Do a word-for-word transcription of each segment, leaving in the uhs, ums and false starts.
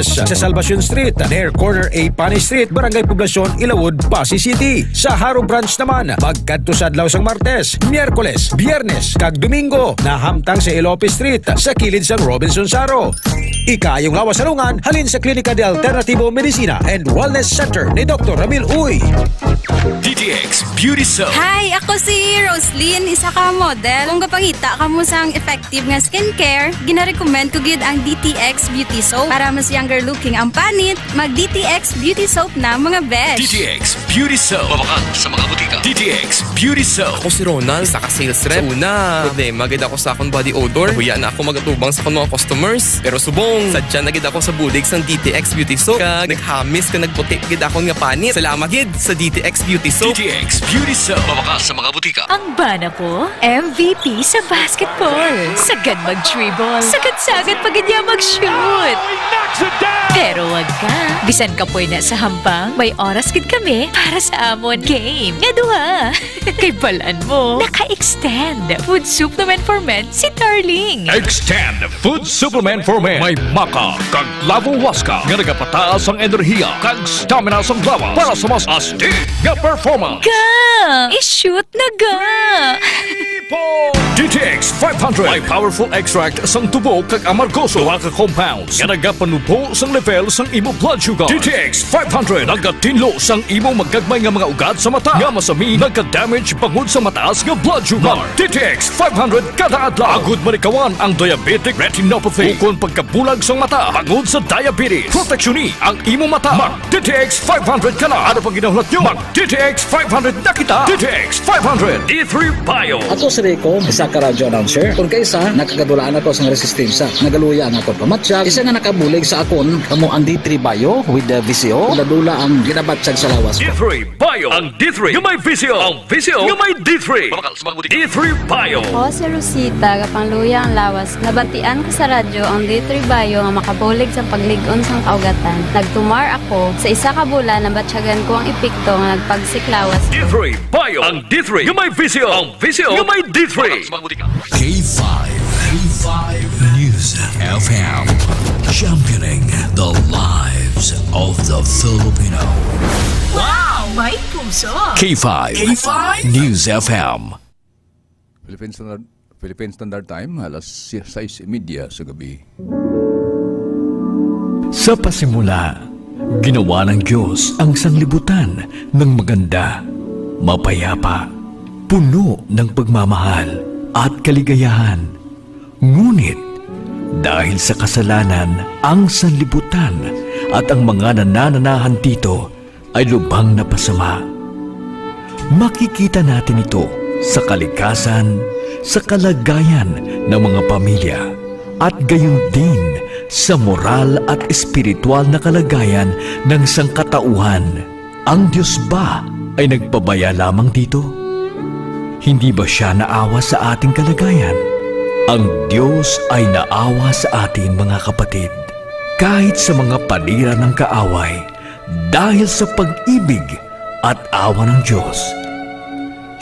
sa Salvacion Street, near corner A Pani Street, Barangay Poblacion, Ilawod, Passi City. Sa Jaro Branch naman, magkadto sa adlaw sang Martes, Miyerkules, Biyernes, kag Domingo, nahamtang sa Elope Street, sa kilid sang Robinson Jaro. Ikaayong lawas sa lungan halin sa Klinika de Alternativo Medicina and Wellness Center ni Doktor Ramil Uy. D T X Beauty Soap. Hi, ako si Roslyn, isa ka model. Kung gapangita kamo sang effective nga skincare, ginarecommend ko gid ang D T X Beauty Soap para mas younger looking ang panit. Mag D T X Beauty Soap na, mga besh. D T X Beauty Soap. Mabakal sa mga butika. D T X Beauty Soap. Ako si Ronald, isa ka sales rep. Sa una, problema gid ako sa akong body odor. Nahuya na ako magatubang sa akong mga customers. Pero subong, sadya na gid ako sa bulig sang D T X Beauty Soap. Kag naghamis kag nagputi gid akon nga panit. Salamat gid sa D T X Beauty Soap. D T X Beauty Soap. Mabakal sa mga butika. Ang bana ko, M V P sa basketball. Sagad mag-dribble. Sagad-sagad pa gid niya mag-shoot. Pero wag ka. Bisan kapoy na sa hampang, may oras gid kami para sa amon game nga duha. Kay balan mo, naka-extend. Food supplement for men si Darling. Extend Food Supplement for Men. May maca kag clavo huasca nga nagapataas ang enerhiya kag stamina sang lawas para sa mas astig nga performance. Ga! I-shoot na ga! D T X five hundred. May powerful extract sang tubo kag amargoso. Duha ka compounds nga nagapanubo sang level sang imo blood sugar. D T X five hundred nagatinlo sang imo magagmay nga mga ugat sa mata nga masami nagka-damage bangod sa mataas nga blood sugar. Mag D T X five hundred kada adlaw. Agod malikawan ang diabetic retinopathy ukon pagkabulag sang mata bangod sa diabetes. Proteksyon ni ang imo mata. Mag D T X five hundred ka na. Ano pang ginahulat nyo? Mag D T X five hundred na kita. D T X five hundred, D three Bio. Ako si Rico, isa ka radyo announcer. Kung kaisa, nakagadulaan ako sang resistensya. Nagaluya ang akon pamatyag. Isa nga nakabulig sa akon, kamo ang D three Bio with the V C O. Dula-dula ang ginabatyag sa lawas ko. D three Bio. Ang D three nga may V C O. Ang V C O nga may D three. Mabakal sa mga butika. D three Bio. Ako si Rosita, gapangluya ang lawas. Nabatian ko sa radyo ang D three Bio nga makabulig sa paglig-on sang kaugatan. Nagtumar ako. Sa isa ka bulan, nabatyagan ko ang epekto nga nagpagsiklawas ko. D three Bio. Ang D three nga may V C O. Ang V C O nga may D three. K five, K five News F M. Championing the lives of the Filipino. Wow! May puso! K five, K five News F M. Philippine Standard, Philippine Standard Time, alas si-, sais y media sa gabi. Sa pasimula, ginawa ng Diyos ang sanglibutan ng maganda, mapayapa, puno ng pagmamahal at kaligayahan. Ngunit, dahil sa kasalanan, ang sanlibutan at ang mga nanananahan dito ay lubhang napasama. Makikita natin ito sa kalikasan, sa kalagayan ng mga pamilya, at gayon din sa moral at espiritual na kalagayan ng sangkatauhan. Ang Diyos ba ay nagpabaya lamang dito? Hindi ba siya naawa sa ating kalagayan? Ang Diyos ay naawa sa atin, mga kapatid, kahit sa mga panira ng kaaway, dahil sa pag-ibig at awa ng Diyos.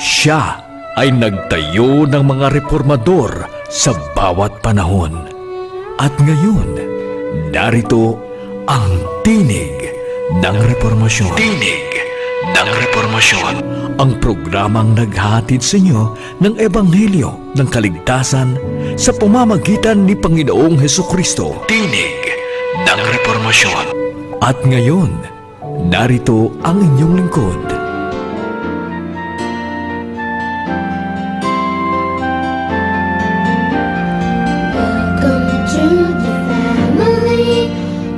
Siya ay nagtayo ng mga reformador sa bawat panahon. At ngayon, narito ang Tinig ng Reformasyon. Tinig ng Reformasyon. Ang programang naghahatid sa inyo ng ebanghelyo ng kaligtasan sa pamamagitan ni Panginoong Hesukristo. Tinig ng Reformasyon. At ngayon, narito ang inyong lingkod. Welcome to the family.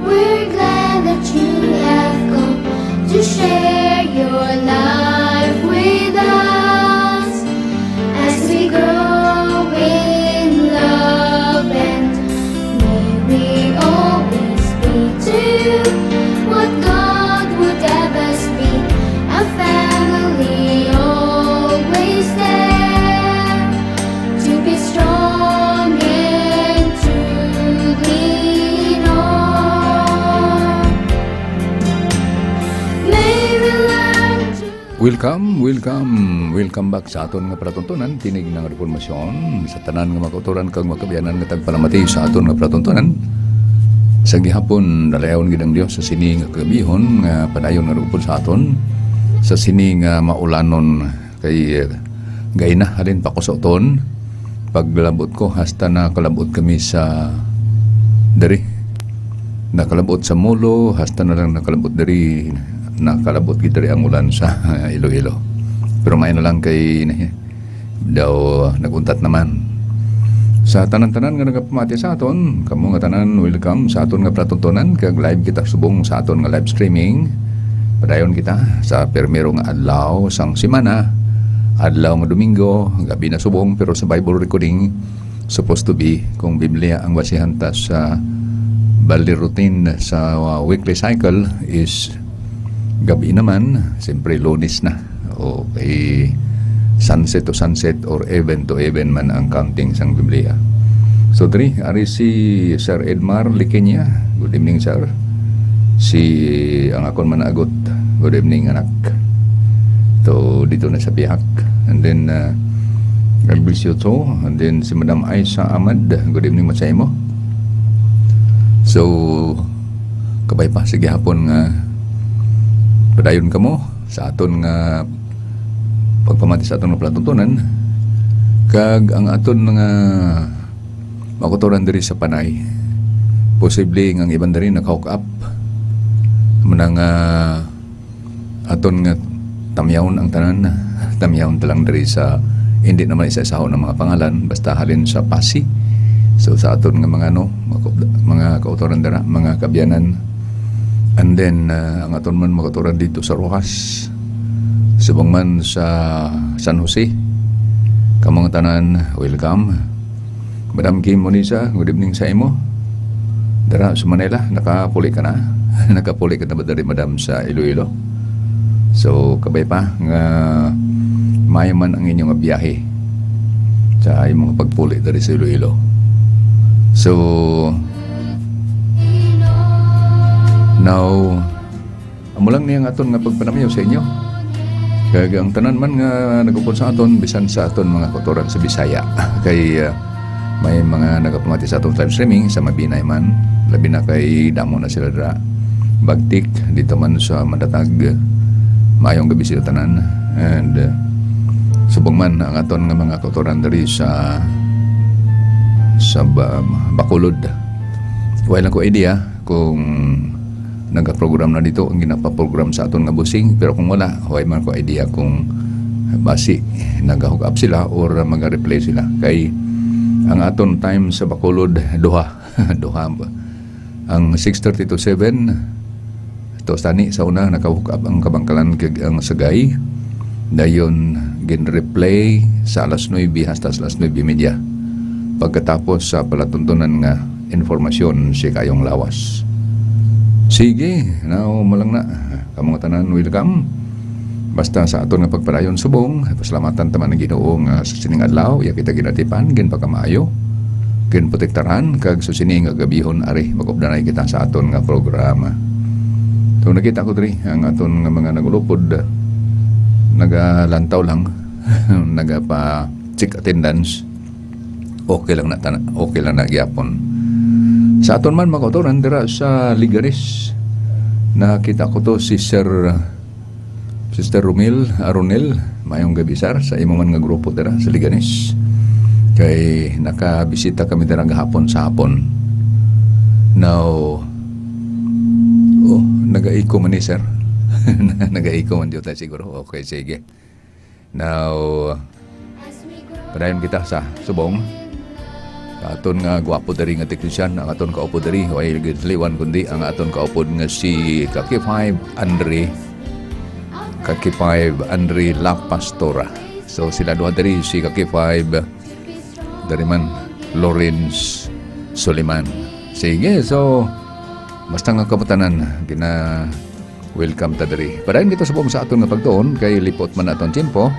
We're glad that you have come to share your life with us. As we grow in love, and may we always be to what God would have us be, a family always there to be strong and to lean on. May we learn to Welcome, welcome, welcome back sa aton nga palatuntunan, Tinig ng Reformasyon, sa tanan nga mga kautoran kag mga kaabyanan nga tagpalamati sa aton nga palatuntunan. Sa gihapon, dalayawon gid ang Dios sa sini nga kagabihon nga padayon nga nagupod sa aton, sa sini nga maulanon kay, eh, gaina halin pa ko sa uton. Paglabot ko, hasta nakalabot kami sa diri. Nakalabot sa Molo, hasta na lang nakalabot diri. Nakalabot gid diri ang ulan sa Iloilo. Pero may na lang kay daw naguntat naman. Sa tanan-tanan nga nagapamati sa aton, kamo nga tanan, welcome sa aton nga palatuntunan, kag live kita subong sa aton nga live streaming. Padayon kita sa primero nga adlaw sang semana, adlaw nga Domingo, gabi na subong, pero sa Bible recording, supposed to be, kung Biblia ang basihan ta sa daily routine sa, uh, weekly cycle, is gabi naman, siyempre Lunes na. Okay, sunset to sunset or even to even man ang counting sang Biblia. So, diri, ari si Sir Edmar Liquiña. Good evening, sir. Si, ang akon manaagot, good evening, anak. To, dito na sa Pihak. And then, uh, Elvis Yoto, and then si Madam Aisa Ahmad, good evening, Masaymo. So, kabay pa, sige hapon nga padayon kamo sa aton nga pagpamati sa aton nga palatuntunan, kag ang aton nga makuturan diri sa Panay. Posible nga ang iban diri naka-hook up. Muna nga aton nga tamyawon ang tanan. Tamyawon ta lang diri sa, hindi naman isa-isaho ng mga pangalan, basta halin sa Pasi. So, sa aton nga mga, ano, mga, mga kautoran dira, mga kaabyanan. And then, uh, ang aton man makautoran dito sa Roxas. Subong man sa San Jose. Kamong tanan, welcome. Madam Kim Monisa, good evening sa imo. Dara sa Manila, nakapuli ka na? Nakapuli ka na ba diri, madam, sa Iloilo? So, kabay pa nga maayo man ang inyo nga biyahe sa imong pagpuli diri sa Iloilo. So, now, amo lang niya ang aton nga pagpanamayo sa inyo. Kag ang tanan man nga nagupod sa aton, bisan sa aton mga kautoran sa Bisaya. Kay, ah, may mga nagapamati sa aton live streaming sa Mabinay man, labi na kay damo na sila dira. Bagtik, dito man sa Mandatag. Maayong gabi sa tanan. And, ah, subong man ang aton nga mga kautoran diri sa, sa Ba-, Bacolod. Wala ko idea kung nagaprogram na dito ang ginapaprogram sa aton nga busing, pero kung wala, way man ko idea kung basi nagahook up sila or maga-replay sila. Kay ang aton time sa Bacolod, duha. Duha. Ang six thirty to seven, to, tani sa una, naka-hook up ang Kabangkalan kag ang Sagay. Dayon, gin-replay sa alas nuebe hasta sa alas nuebe y media. Pagkatapos sa palatuntunan nga informasyon, si kayong lawas. Sige, now mo lang na. Kamong tanan, welcome. Basta sa aton nga pagpadayon subong, pasalamatan ta man ang Ginoo nga sa sining adlaw, iya kita ginatipan, ginpakamaayo, ginprotektaran, kag sa sini nga gabihon, ari, mag-updanay kita sa aton nga programa. So, nakita ko diri ang aton nga mga nagulupod, nagalantaw lang, nagapa-check attendance. Okay lang na tana-, okay lang na gyapon. Sa aton man, mga kautoran, dira sa Leganes, nakita ko to si Sir, Sister Romil, Aronel. Mayong gabi, sir, sa imo man nga grupo dira sa Leganes. Kay nakabisita kami dira gahapon sa hapon. Now, oh, naga-echo man ni, sir. Naga-echo man diyo tayo siguro. Okay, sige. Now, padayon kita sa subong. Sa aton nga gwapo diri nga teknisyan, ang aton kaupod diri, way gid liwan kundi ang aton kaupod nga si Kaki Five Andre, Kaki Five Andre La Pastora. So, sila duha diri, si Kaki Five, dari man, Lawrence Soliman. Sige, so, basta nga kabutanan, gina-welcome ta diri. Padayon kita subong sa aton nga pagtuon, kay lipot man aton tiyempo.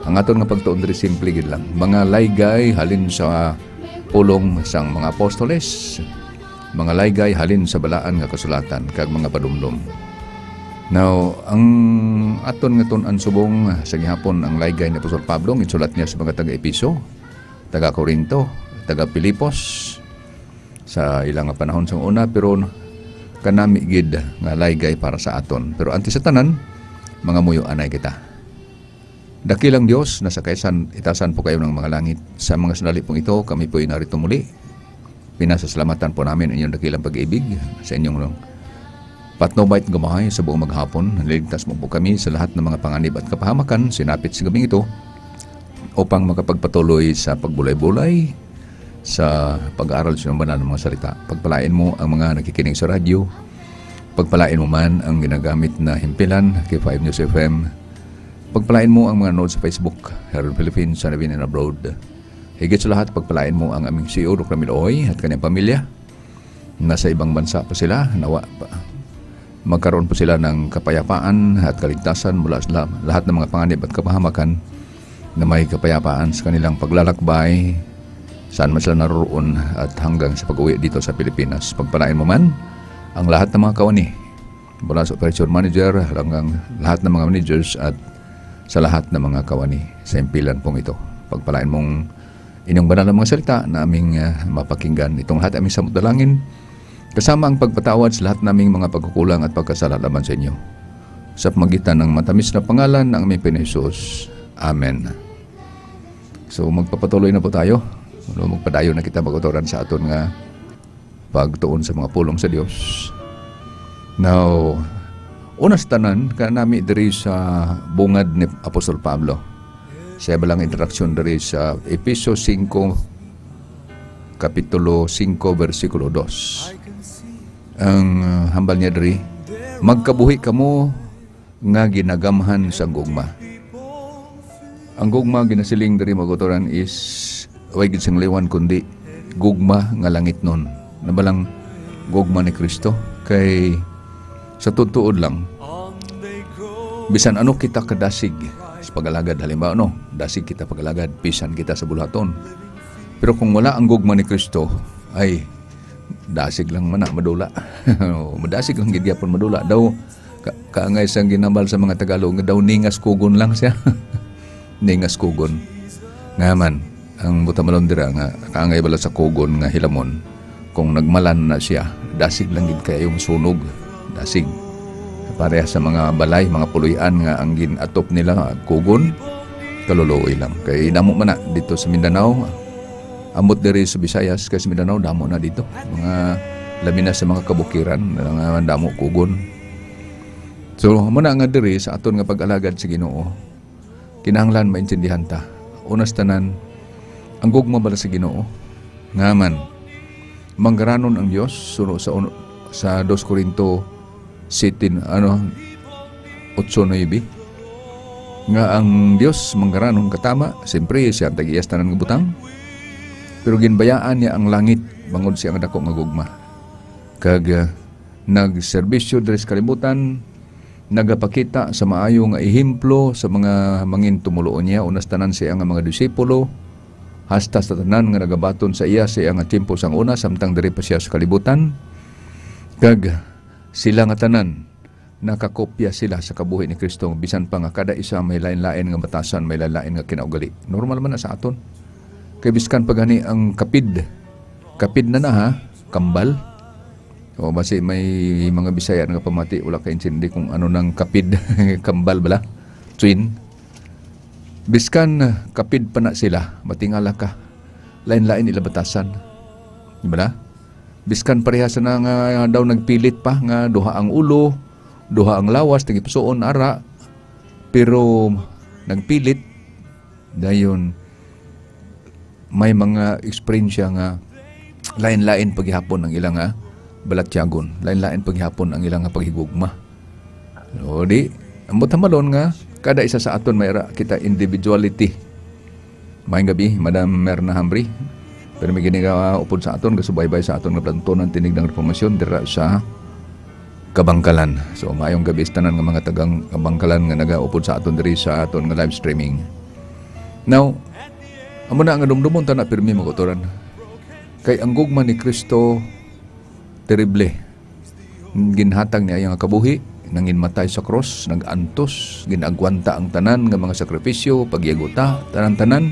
Ang aton nga pagtuon diri simple gid lang. Mga laygay halin sa pulong sang mga apostoles, mga laygay halin sa balaan nga kasulatan, kag mga padumdom. Now, ang aton nga tun-an subong sa gihapon, ang laygay ni Apostol Pablo, ang insulat niya sa mga taga-Efeso, taga-Corinto, taga-Filipos, sa ila nga panahon sang una, pero kanami gid nga laygay para sa aton. Pero antes sa tanan, mangamuyo anay kita. Dakilang Dios, nasa kaisan-, itasan po kayo ng mga langit. Sa mga sandali pong ito, kami po'y narito muli. Pinasasalamatan po namin ang inyong dakilang pag-ibig sa inyong patnubay at gabay sa buong maghapon. Naliligtas mo po kami sa lahat ng mga panganib at kapahamakan sinapit sa gabing ito upang makapagpatuloy sa pagbulay-bulay sa pag-aaral sa inyong banal ng mga salita. Pagpalain mo ang mga nakikinig sa radyo. Pagpalain mo man ang ginagamit na himpilan, K five News F M. Pagpalain mo ang mga nanonood sa Facebook, Herald Philippines, sa Navin and Abroad. Higit sa lahat, pagpalain mo ang aming C E O, Doktor Miloy, at kanyang pamilya. Nasa ibang bansa pa sila, nawa pa. Magkaroon po sila ng kapayapaan at kaligtasan mula sa la-, lahat ng mga panganib at kapahamakan na may kapayapaan sa kanilang paglalakbay, saan man sila naroroon, at hanggang sa pag-uwi dito sa Pilipinas. Pagpalain mo man ang lahat ng mga kawani, mula sa operation manager hanggang lahat ng mga managers at sa lahat ng mga kawani sa himpilan pong ito. Pagpalain mong inyong banal na mga salita na aming, ah, mapakinggan. Itong lahat aming samot dalangin, kasama ang pagpatawad sa lahat naming mga pagkukulang at pagkasala laban sa inyo. Sa pamagitan ng matamis na pangalan ng aming Panginoon Jesus. Amen. So, magpapatuloy na po tayo. Ano, magpadayon na kita, mga kautoran, sa aton nga pagtuon sa mga pulong sa Dios. Now, una sa tanan, kanami diri sa bungad ni Apostol Pablo. Sa iya balang interaksyon diri sa Efeso singko, Kapitulo singko, bersikulo dos. Ang, uh, hambal niya diri, "Magkabuhi kamo nga ginagamhan sang gugma." Ang gugma ginasiling diri, mga kautoran, is way gid sing liwan, kundi gugma nga langitnon. Nabalang gugma ni Kristo. Kay sa tuod-tuod lang, bisan ano kita kadasig sa pag-alagad, halimbawa, no, dasig kita pag-alagad, pisan kita sa buluhaton. Pero kung wala ang gugma ni Kristo, ay, dasig lang man na madula. O, madasig lang gid gyapon madula. Daw, ka-, kaangay sang ginhambal sa mga Tagalog, nga daw ningas kugon lang siya. Ningas kugon. Nga man, ang butang malon dira nga kaangay bala sa kugon nga hilamon, kung nagmalan na siya, dasig lang gid kayo masunog. Dasig. Pareha sa mga balay, mga puloy-an nga ang gin-atop nila, kugon, kaluluoy lang. Kay damo man na dito sa Mindanao, ambot diri sa Visayas, kay sa Mindanao, damo na dito. Mga, labi na sa mga kabukiran, nga damo kugon. So, amo na nga diri sa aton nga pag-alagad sa Ginoo, kinahanglan maintindihan ta. Una sa tanan, ang gugma bala sa Ginoo. Nga man, manggaranon ang Dios, suno sa un-, sa dos Corinto siete, ano, otso nuebe, nga ang Dios manggaranon katama, siyempre, siya ang tag-iya sa tanan nga butang. Pero ginbayaan niya ang langit bangod sa iyang dako nga gugma. Kag, ah, nagserbisyo diri sa kalibutan, nagapakita sa maayo nga ehemplo sa mga mangin tumuluon niya, una sa tanan sa iya nga mga disipulo, hasta sa tanan nga nagabaton sa iya sa iya nga tiyempo sang una, samtang diri pa siya sa kalibutan. Kag sila nga tanan, nakakopya sila sa kabuhi ni Kristo, bisan pa nga kada isa may lain-lain nga batasan, may lain-lain nga kinaugali. Normal man na sa aton. Kay biskan pa gani ang kapid, kapid na na, ha, kambal. O basi may mga Bisaya nga pamati, wala kaintindi kung ano nang kapid, kambal bala, twin. Biskan kapid pa na sila, matingala ka, lain-lain ila batasan. Di ba na? Biskan parehas na nga daw nagpilit pa, nga duha ang ulo, duha ang lawas, tagipusoon, ara. Pero nagpilit, dayon may mga eksperyensya nga lain-lain pa gihapon ang ila nga balatyagon, lain-lain pa gihapon ang ila nga paghigugma. O di, ang butang malon nga kada isa sa aton may ra kita individuality. Maayong gabi, Madam Merna Hamri. Pero may giniga upod sa aton, gasubaybay sa aton nga Pagtuon Tinig ng Reformasyon dira sa Kabangkalan. So, maayong gabi sa tanan nga mga tagang Kabangkalan nga nagaupod sa aton diri sa aton nga live streaming. Now, amo na nga dumdumon ta na pirmi, mga kautoran. Kay ang gugma ni Kristo, terrible. Ginhatag niya iya nga kabuhi, nanginmatay sa krus, nag-antos, gin-agwanta ang tanan nga mga sakripisyo, pagyaguta, tanan-tanan.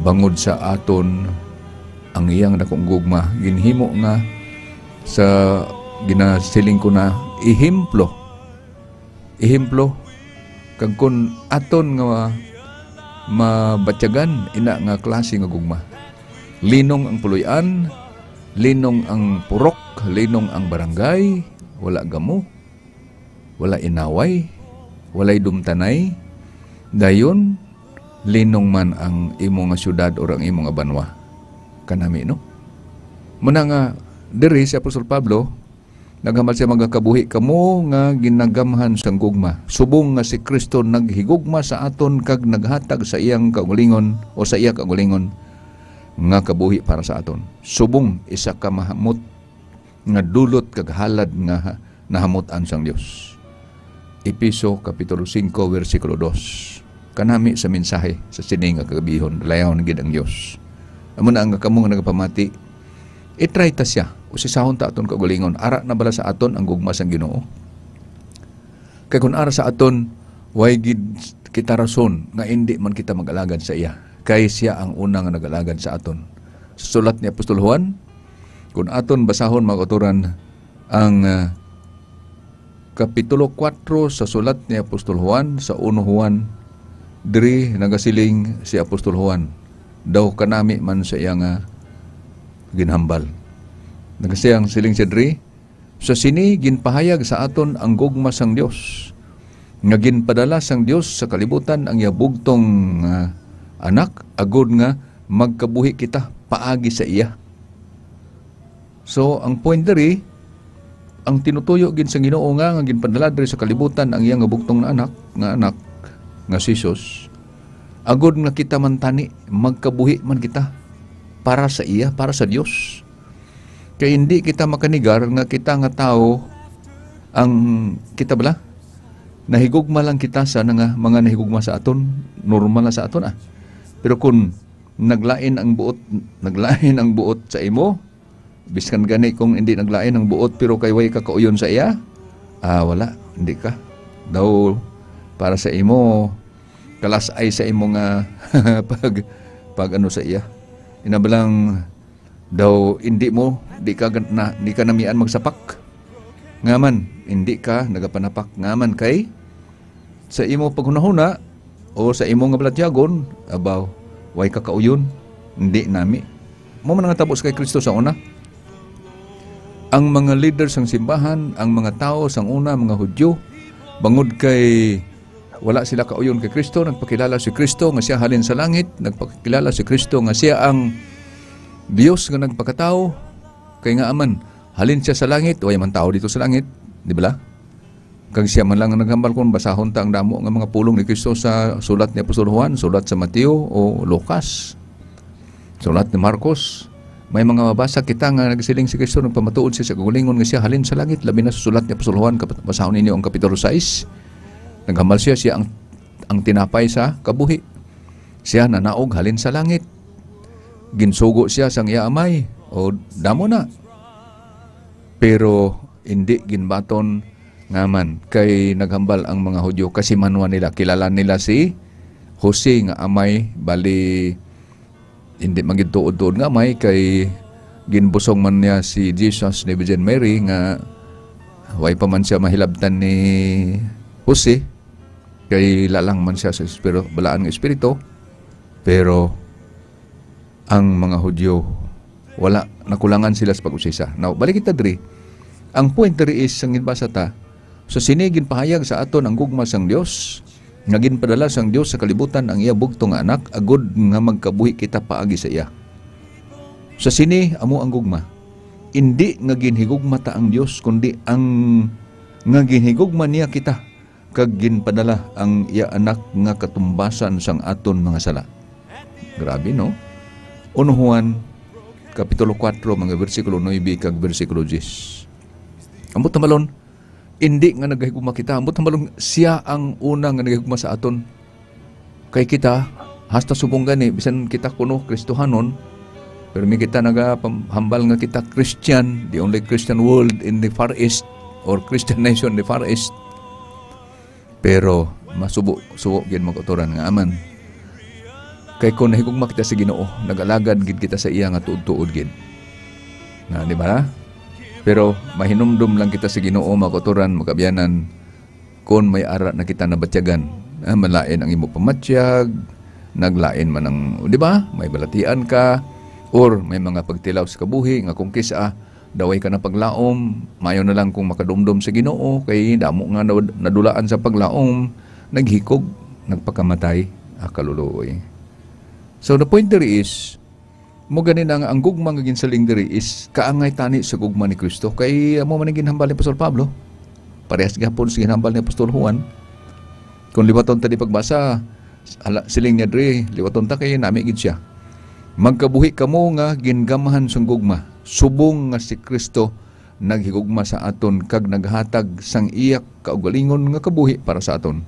Bangod sa aton Ang iyang dakong gugma ginhimo nga sa ginasiling ko na ehemplo. Ehemplo, kag kun aton nga mabatyagan ina nga klase nga gugma. Linong ang puloy-an, linong ang purok, linong ang barangay, wala gamo, wala inaway, walay dumtanay, dayon linong man ang imo nga syudad or ang imo nga banwa. Kanami, no? Muna nga, diri si Apostol Pablo, naghambal siya, "Magakabuhi kamo nga ginagamhan sang gugma, subong nga si Kristo naghigugma sa aton kag naghatag sa iyang kaugalingon o sa iya kaugalingon nga kabuhi para sa aton." Subong isa ka mahamot nga dulot kag halad nga ha-, nahamut-an sang Dios. Efeso Kapitulo singko, bersikulo dos. Kanami sa mensahe sa sini nga kagabihon, dalayawon gid ang Dios. Amo na nga kamo nga nagapamati, i-try ta siya, usisahon ta aton kaugalingon, ara na bala sa aton ang gugma sang Ginoo? Kay kun ara sa aton, way gid kita rason nga indi man kita mag-alagad sa iya, kay siya ang una nga nag-alagad sa aton. Sa sulat ni Apostol Juan, kun aton basahon, mga kautoran, ang, ah, Kapitulo kuwatro sa sulat ni Apostol Juan, sa uno Juan, diri nagasiling si Apostol Juan, daw kanami man sa iya nga ginhambal. Nagasiling siya diri, "Sa sini ginpahayag sa aton ang gugma sang Dios, nga ginpadala sang Dios sa kalibutan ang iya bugtong nga Anak, agod nga magkabuhi kita paagi sa iya." So, ang point diri, ang tinutuyo gid sa Ginoo nga, nga ginpadala diri sa kalibutan ang iya nga bugtong na anak, nga anak, nga si Jesus, agod nga kita man tani, magkabuhi man kita para sa iya, para sa Dios. Kay hindi kita makanigar nga kita nga tawo ang, kita bala, nahigugma lang kita sa nga mga nahigugma sa aton, normal na sa aton, ah. Pero kun naglain ang buot, naglain ang buot sa imo, biskan gani kung hindi naglain ang buot, pero kay way ka kauyon sa iya, ah, wala, hindi ka. Daw, para sa imo, kalas-ay sa imo nga pag, pag ano sa iya. Ina ba lang daw, hindi mo, di ka gan-, na, di ka namian magsapak. Nga man, hindi ka nagapanapak. Nga man kay, sa imo paghunahuna o sa imo nga balatyagon, abaw, way ka kauyon, hindi nami. Mo man nga tabo sa kay Kristo sa una. Ang mga leader sang simbahan, ang mga tawo sang una, mga Hudyo, bangod kay wala sila kauyon kay Kristo, nagpakilala si Kristo nga siya halin sa langit, nagpakilala si Kristo nga siya ang Dios nga nagpakatawo, kay nga aman, halin siya sa langit, way man tawo dito sa langit, di ba? Kag siya man lang ang naghambal kon basahon ta ang damo nga mga pulong ni Kristo sa sulat ni Apostol Juan, sulat sa Mateo o Lucas, sulat ni Marcos. May mga mabasa kita nga nagsiling si Kristo, nagpamatuod siya sa kaugalingon nga siya halin sa langit, labi na sa sulat ni Apostol Juan, kap-, basahon ninyo ang Kapitulo sais. Naghambal siya, siya ang, ang tinapay sa kabuhi. Siya nanaog halin sa langit. Ginsugo siya sang iya amay. O, damo na. Pero hindi ginbaton nga man kay naghambal ang mga Hudyo, kasimanwa nila, kilala nila si Jose nga amay, bali hindi man gid tuod-tuod nga amay kay ginbusong man niya si Jesus ni Virgin Mary nga way pa man siya mahilabtan ni Jose kay lalang man siya sa espiritu, balaan nga espiritu, pero ang mga Hudyo, wala, nakulangan sila sa pag-usisa. Now, balik kita diri. Ang point diri is, ang ginbasa ta, "Sa sini ginpahayag sa aton ang gugma sang Dios, nga ginpadala sang Dios sa kalibutan ang iya bugtong nga Anak, agod nga magkabuhi kita paagi sa iya." Sa sini amo ang gugma. Indi nga ginhigugma ta ang Dios, kundi ang nga ginhigugma niya kita kag ginpadala ang iya Anak nga katumbasan sang aton mga sala. Grabe, no? Uno Juan, Kapitulo kuwatro, mga bersikulo nuebe kag bersikulo diyes. Ambot hambalon, indi nga nagahigugma kita. Ambot hambalon, siya ang una nga nagahigugma sa aton. Kay kita, hasta subong gani, bisan kita kuno Kristohanon, pero may kita nagahambal nga kita Christian, the only Christian world in the Far East, or Christian nation in the Far East. Pero masubo-subo gyud mag-utoran nga aman. Kay kung nahigugma kita sa Ginoo, nag-alagad gid kita sa iya nga tuod-tuod gid. Na, di ba? Pero mahinumdom lang kita sa Ginoo, mga kautoran, mga kaabyanan, kung may ara na kita nabatyagan. Ah, malain ang imo pamatyag, naglain man ang, di ba? May balatian ka, or may mga pagtilaw sa kabuhi nga kung kis-a, daway ka na paglaom, mayo na lang kung makadumdom sa Ginoo, kay damo nga na-, nadulaan sa paglaom, naghikog, nagpakamatay, ah, kaluluoy. So, the point there is, mo gani na nga ang gugma nga ginsiling diri is kaangay tani sa gugma ni Kristo. Kay amo man ang ginhambal ni Apostol Pablo. Parehas gihapon sa ginhambal ni Apostol Juan. Kung liwaton ta di pagbasa, ala, siling niya diri, liwaton ta kay nami gid siya. "Magkabuhi kamo nga gingamhan sang gugma, subong nga si Kristo naghigugma sa aton kag naghatag sang iya kaugalingon nga kabuhi para sa aton."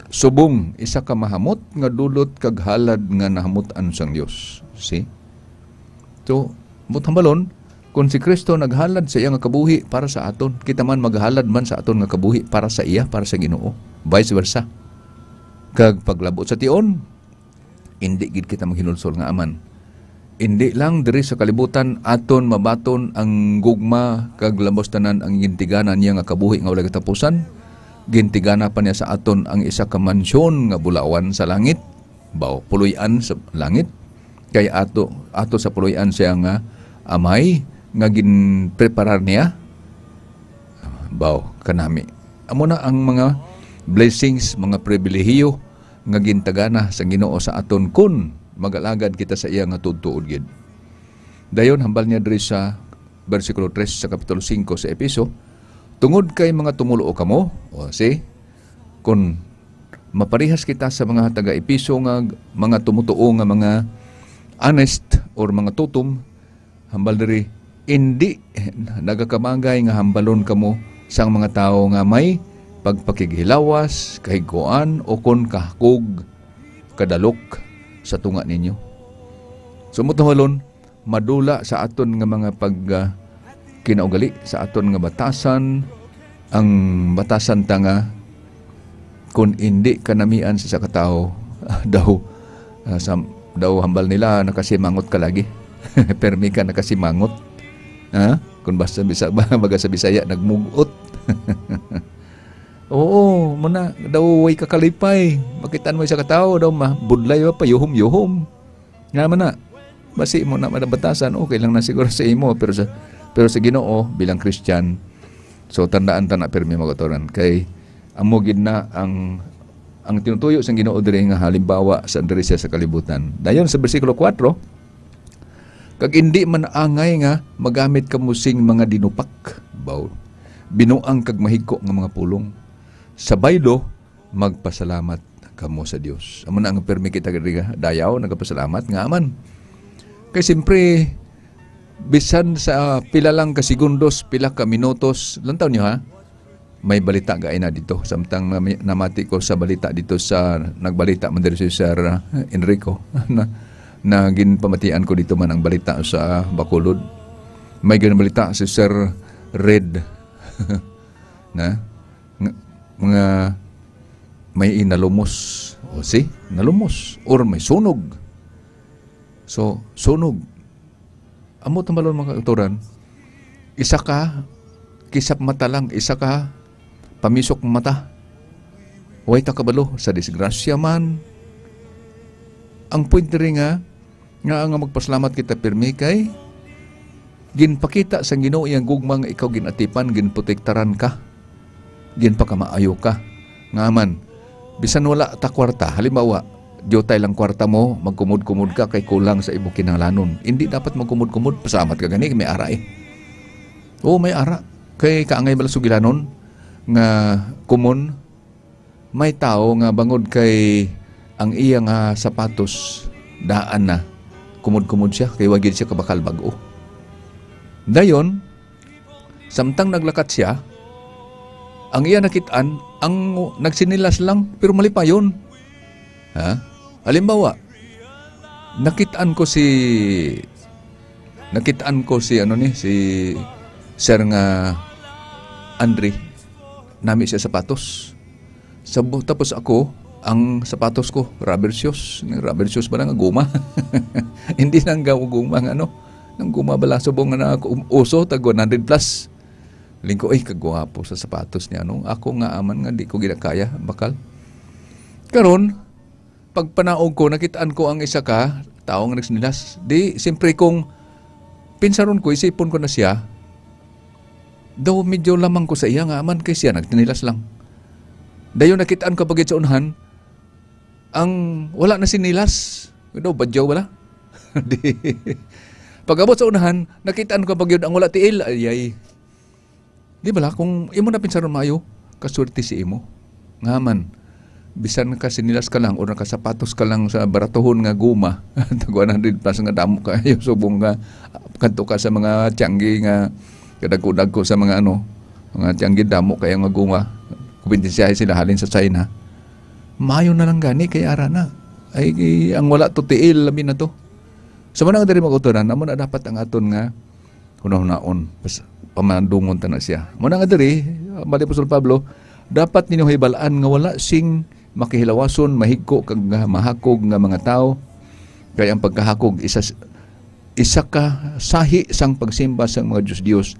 Subong isa ka mahamot nga dulot kag halad nga nahamut-an sang Dios. See? So, muthambalon, kung si Kristo naghalad sa iya nga kabuhi para sa aton, kita man maghalad man sa aton nga kabuhi para sa iya, para sa Ginoo. Vice versa. Kag paglabot sa tion, indi gid kita maghinulsol nga aman. Indi lang diri sa kalibutan aton mabaton ang gugma kag labos tanan ang gintigana niya nga kabuhi nga walay katapusan, gintigana pa niya sa aton ang isa ka mansyon nga bulawan sa langit, baw, puloy-an sa langit, kay ato, ato sa puloy-an siya nga amay nga ginpreparar niya, baw, kanami. Amo na ang mga blessings, mga pribilehiyo nga gintagana sa Ginoo sa aton kun mag-alagad kita sa iya nga tuod-tuod gid. Dayon, hambal niya diri sa bersikulo tres sa Kapitulo singko sa Efeso, "Tungod kay mga tumoluo kamo," o, see, kun maparehas kita sa mga taga-Efeso nga mga tumutuo nga mga honest or mga tutom, hambal diri, indi nagakamagay nga hambalon kamo sang mga tawo nga may pagpakighilawas, kahigkuan, ukon kahakog, kadalok sa tunga ninyo. So, mutawalon, madula sa aton nga mga pag, ah, kinaugali, sa aton nga batasan, ang batasan ta nga, kun indi ka namian sa isa ka tawo, daw, ah, sa, daw hambal nila, nakasimangot ka lagi. Permi ka nakasimangot. Ha? Kung basta bisa, baga sa Bisaya, nagmugot. Oo, muna, daw way ka kalipay. Makitaan mo isa ka tawo, daw ma-, budlay ba, payuhom-yuhom. Nga man na, basi mo na madabatasan, okay lang na siguro sa imo, pero sa, pero sa Ginoo, bilang Christian, so tandaan ta na pirmi, mga kautoran, kay amo gid na ang, ang tinutuyo sang Ginoo diri nga halimbawa sa diri siya sa kalibutan. Dayon sa bersikulo kuwatro, "Kag indi man angay nga magamit kamo sing mga dinupak, baw, binuang kag mahigko nga mga pulong. Sa baylo, magpasalamat kamo sa Dios." Amo na ang permi kita diri nga dayaw, nagapasalamat nga aman. Kay siyempre, bisan sa pila lang ka segundos, pila ka minutos, lantaw niyo ha, may balita gaina dito. Samtang nami-, namati ko sa balita dito sa, nagbalita man diri si Sir, uh, Enrico, na, na ginpamatian ko dito man ang balita sa Bacolod. May ginbalita si Sir Red. Na? Nga, nga may inalumos. O, see? Nalumos. Or may sunog. So, sunog. Amo tambalon, mga kautoran. Isa ka kisap mata lang, isa ka pamisok mata. Way ta kabalo sa disgrasya man. Ang point diri nga, nga, nga magpasalamat kita pirmi kay ginpakita sang Ginoo iyang gugma nga ikaw ginatipan, ginprotektaran ka, ginpakamaayo ka. Nga man, bisan wala ta kwarta, halimbawa, diutay lang kwarta mo, magkumod-kumod ka kay kulang sa imo kinahanglanon. Hindi dapat magkumod-kumod, pasalamat ka gani, may ara eh. Oo, may ara. Kay kaangay bala sugilanon nga kumon, may tawo nga bangod kay ang iya nga sapatos daan na, kumod-kumod siya, kay wa gyud siya kabakal bag-o. Dayon, samtang naglakat siya, ang iya nakit-an, ang nagsinilas lang, pero malipayon. Ha? Halimbawa, nakit-an ko si, nakit-an ko si, ano ni, si Sir nga Andre. Nami siya sapatos. Sa bu-, tapos ako, Ang sapatos ko, rubber shoes. Rubber shoes ba nga guma? Hindi nang gaw guma nga ano. Nang guma bala subong nga na uso, tag one hundred plus. Lingko, "Ay, kagwapo sa sapatos niya, no? Ako nga aman nga di ko ginakaya, bakal." Karon, pagpanaog ko, nakitaan ko ang isa ka tawo nga nagsinilas. Di, siyempre kung pinsaron ko, isipon ko na siya, daw medyo lamang ko sa iya nga aman kay siya nagtinilas lang. Dayon nakitaan ko pa gid sa unahan, ang wala na sinilas. Daw badyaw wala. Di. Pag-abot sa unahan, nakitaan ko pa gyud ang wala tiil. Ayay. Di bala, kung imo na pinsaron maayo, kaswerte si imo. Nga man, bisan ka sinilas ka lang o nakasapatos ka lang sa baratohon nga guma, tag one hundred plus nga damo kayo, subong nga kadto ka sa mga tiyanggi nga kadagko-dagko sa mga ano, mga tiyanggi damo kayo nga guma, kumpetensyahe sila halin sa China. Maayo na lang gani kay ara na. Ay, ang wala to tiil, labi na to. Sa mga diri mag-uturan, amo na dapat ang aton nga hunahunaon, pas-, pamadungon ta na siya. Muna nga diri, bali Apostol Pablo, dapat ninyo hibal-an nga wala sing makihilawason, mahigko, kag nga mahakog nga mga tawo, kay ang pagkahakog isa, isa ka sahi sang pagsimba sang mga dios-dios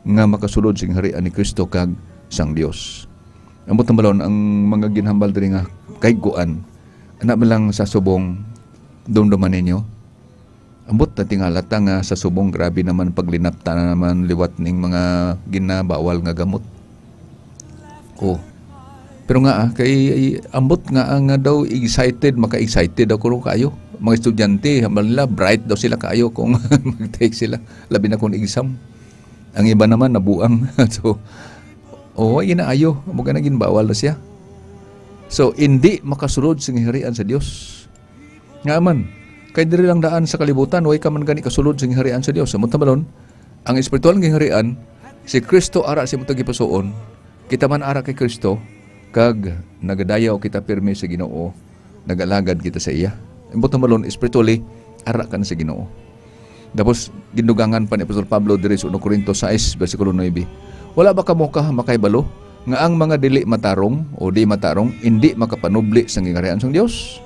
nga makasulod sing harian ni Cristo kag sang Dios. Ang buot balon, ang mga ginhambal diri nga kahigkuan, ana ba lang sa subong dumduman ninyo? Ambot na tingala ta nga sa subong, grabe naman, paglinapta na naman liwat ning mga ginabawal nga gamot. Oh. Pero nga, ah, kay, ay, ambot nga, ah, nga daw excited, maka-excited daw kuno kayo. Mga estudyante, hambal nila, bright daw sila kayo kung mag-take sila. Labi na kung exam. Ang iba naman, nabuang. So, oh, ay ginaayo. Amo ka na, ginbawal na siya. So, hindi makasulod sa harian sa Dios. Nga man, kay diri lang daan sa kalibutan, way ka man gani kasulod sa gingharian sa Dios. Sa tabalon, ang espiritual nga gingharian, si Kristo ara sa imong tagipusoon, kita man ara kay Kristo, kag nagadayaw kita pirmi sa Ginoo, nagalagad kita sa iya. Ang tabalon, spiritually, ara ka na sa Ginoo. Tapos, gindugangan pa ni Apostol Pablo diri sa uno Corinto sais, bersikulo nuebe, "Wala ba kamo ka makahibalo nga ang mga dili matarong o di matarong indi makapanubli sa gingharian sang Dios?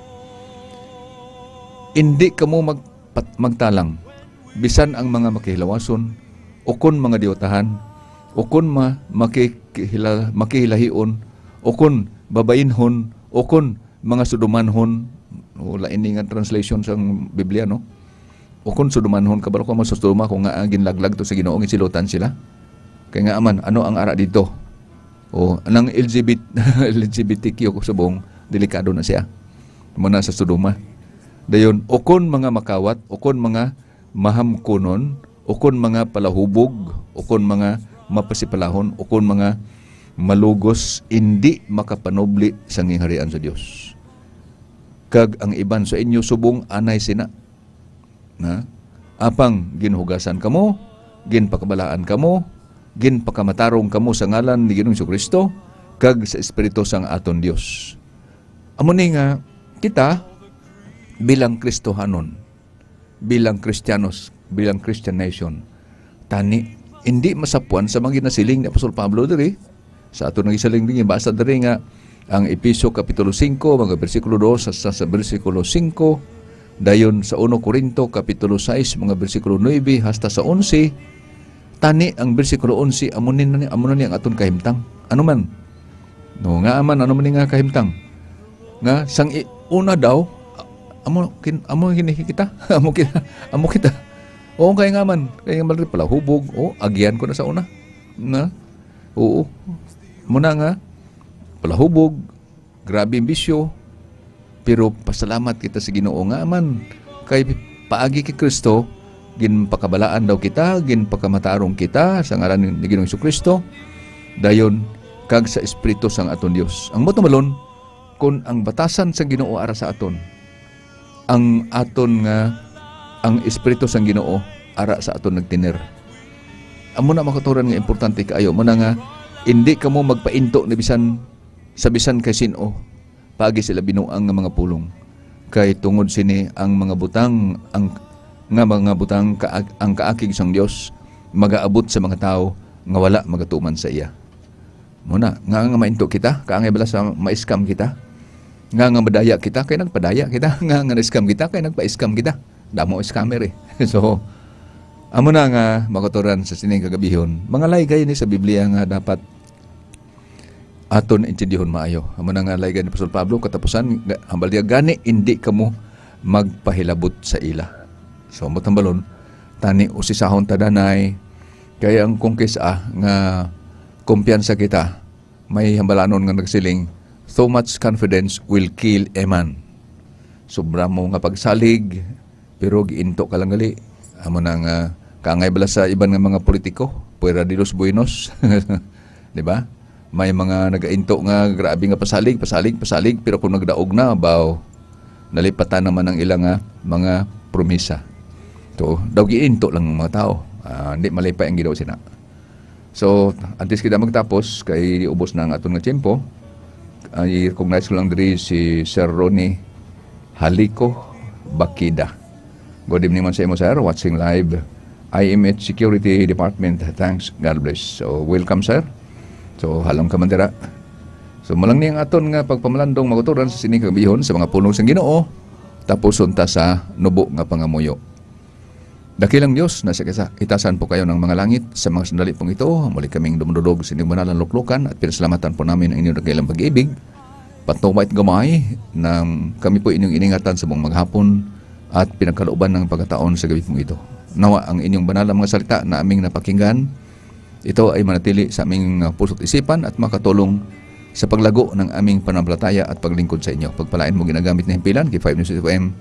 Indi kamo magpat-, magtalang, bisan ang mga makihilawason, ukon mga diwatahan, ukon ma-, makikihila-, makihilahion, ukon babainhon, ukon mga sudumanhon." O, lain ni nga translation sang Biblia, no? "Ukon sudumanhon, kabalo ko mo sa suduma, kung nga ang ginlaglag to sa Ginoo, ginsilutan sila. Kay nga man, ano ang ara dito?" O, nang L G B T, L G B T Q ko subong, delikado na siya. Muna sa suduma. Dayon, "Ukon mga makawat, ukon mga mahamkunon, ukon mga palahubog, ukon mga mapasipalahon, ukon mga malugos, indi makapanubli sa gingharian sa Dios. Kag ang iban sa inyo subong anay sina. Na, apang ginhugasan kamo, ginpakabalaan kamo, ginpakamatarong kamo sa ngalan ni Ginoong Jesu-Cristo, kag sa Espiritu sang aton Dios." Amo ni nga kita, bilang Kristohanon, bilang Kristiyanos, bilang Christian nation, tani, hindi masapuan sa mga ginasiling ni Apostol Pablo diri. Sa aton nga gisaling diri, basa diri nga ang Efeso Kapitulo singko, mga bersikulo dos hasta sa bersikulo singko, dayon sa uno Corinto Kapitulo sais, mga bersikulo nuebe hasta sa onse, tani ang bersikulo onse, amo ni, amo na ni ang aton kahimtang. Ano man? No, nga man, ano man ni nga kahimtang? Nga, sang i-, una daw, a-, amo, kin-, amo gini kita. Amo kita. Amo kita. Oo, kay nga man. Kay nga man rin pala, hubog. O, agian ko na sa una. Na? Oo. Muna nga, palahubog, grabe ang bisyo, pero pasalamat kita sa Ginoo nga man, kay paagi kay Kristo, ginpakabalaan daw kita, ginpakamatarong kita sa ngalan ni Ginoong Jesu-Cristo, dayon kag sa Espiritu sang aton Dios. Ang buot nga balon, kun ang batasan sang Ginoo ara sa aton, ang aton nga, ang Espiritu sang Ginoo ara sa aton nagtener. Amo na makaturan nga importante kaayo, mo na nga, hindi kamo magpainto ni bisan sa bisan kay sin-o paagi sila binuang nga mga pulong. Kay tungod sini ang mga butang, ang, nga mga butang ka-, ang kaakig sang Dios magaabot sa mga tawo nga wala magatuman sa iya. Muna, nga, nga mainto kita, kaangay bala sa ma-scam kita. Nga, nga madaya kita, kay nagpadaya kita. Nga, nga na-scam kita, kay nagpa-scam kita. Damo scammer eh. So, amo na nga, mga kautoran, sa sining kagabihon, mga laygay ni sa Biblia nga dapat aton intindihon maayo. Amo na nga laygay ni Apostol Pablo, katapusan, nga, hambal niya, "Gani, indi kamo magpahilabot sa ila." So, amo tambalon, tani usisahon ta danay, kay ang kung kis-a nga kumpiyansa kita, may hambalanon nga nagsiling, "Too much confidence will kill a man." Sobra mo nga pagsalig, pero giinto ka lang gali. Amo na nga, kaangay bala sa iban nga mga politiko, "Fuera de los buenos." Di ba? May mga nagainto nga grabe nga pasalig, pasalig, pasalig, pero kung nagdaog na, baw, nalipatan naman ang ila nga mga promisa. So, daw giinto lang ang mga tao. Ah, hindi malipay ang Ginoo sina. So, antes kita magtapos, kay ubos na ang aton nga tiyempo, ay recognize ko lang diri si Sir Ronnie Halico Bakida. Good evening man sa imo, sir. Watching live, I M H Security Department. Thanks. God bless. So, welcome, sir. So, halong ka man dira. So, malang ni ang aton nga pagpamalandong, mga kautoran, sa sining kagabihon sa mga pulong sang Ginoo. Tapuson ta sa nubo nga pangamuyo. Dakilang Dios, nasa kasa-, itasan po kayo ng mga langit. Sa mga sandali pong ito, muli kaming dumudulog sa inyong banalan luklukan at pinasalamatan po namin ang inyong dakilang pag-ibig. Patuwait gamay na kami po inyong iningatan sa buong maghapon at pinagkalooban ng pagkataon sa gabi pong ito. Nawa ang inyong banal na mga salita na aming napakinggan, ito ay manatili sa aming, uh, puso't isipan at makatulong sa paglago ng aming pananampalataya at paglingkod sa inyo. Pagpalain mo ginagamit na himpilan, K five News F M.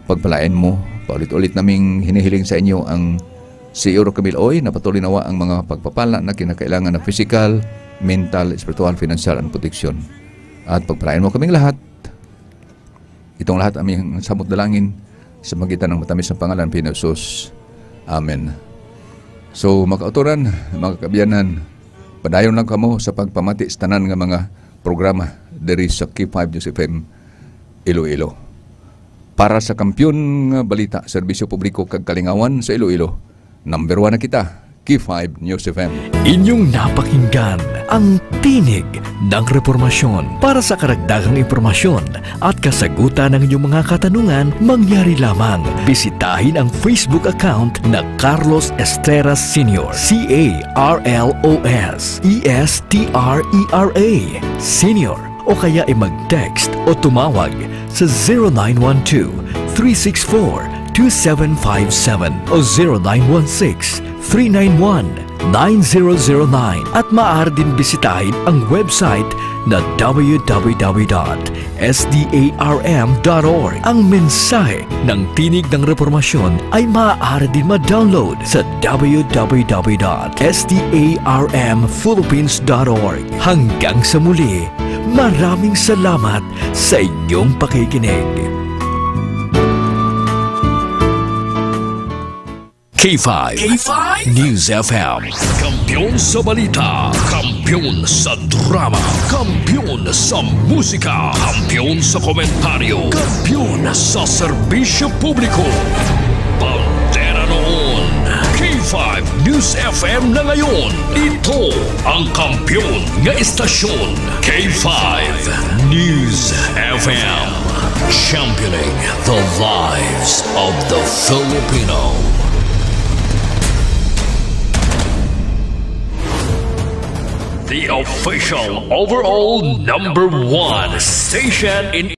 Pagpalain mo, paulit-ulit naming hinihiling sa inyo ang C E O Rocamil Oy, na patuloy nawa ang mga pagpapala na kinakailangan na pisikal, mental, espiritual, financial, and protection. At pagpalain mo kaming lahat. Itong lahat aming samot dalangin sa magitan ng matamis ng pangalan ni Jesus. Amen. So, mga kautoran, mga kaabyanan, padayon lang kamo sa pagpamati sa tanan nga mga programa diri sa K five News F M Iloilo. Para sa kampiyon nga balita, serbisyo publiko kag kalingawan sa Iloilo, number one na kita, K five News F M. Inyong napakinggan ang Tinig ng Reformasyon. Para sa karagdagang impormasyon at kasagutan ng inyong mga katanungan, mangyari lamang bisitahin ang Facebook account na Carlos Estrella Senior, C A R L O S E S T R E R A, Senior, o kaya ay mag-text o tumawag sa zero nine one two, three six four, two seven five seven o zero nine one six, three nine one, nine zero zero nine, at maaari din bisitahin ang website na W W W dot S D A R M dot org. Ang mensahe ng Tinig ng Reformasyon ay maaari din ma-download sa W W W dot S D A R M Philippines dot org. Hanggang sa muli, maraming salamat sa inyong pakikinig. K five K five News F M. Kampiyon sa balita, kampiyon sa drama, kampiyon sa musika, kampiyon sa komentaryo, kampiyon sa serbisyo publiko. Bandera noon, K five News F M na ngayon. Ito ang kampiyon nga istasyon, K five News F M. Championing the lives of the Filipino. The official overall number one station in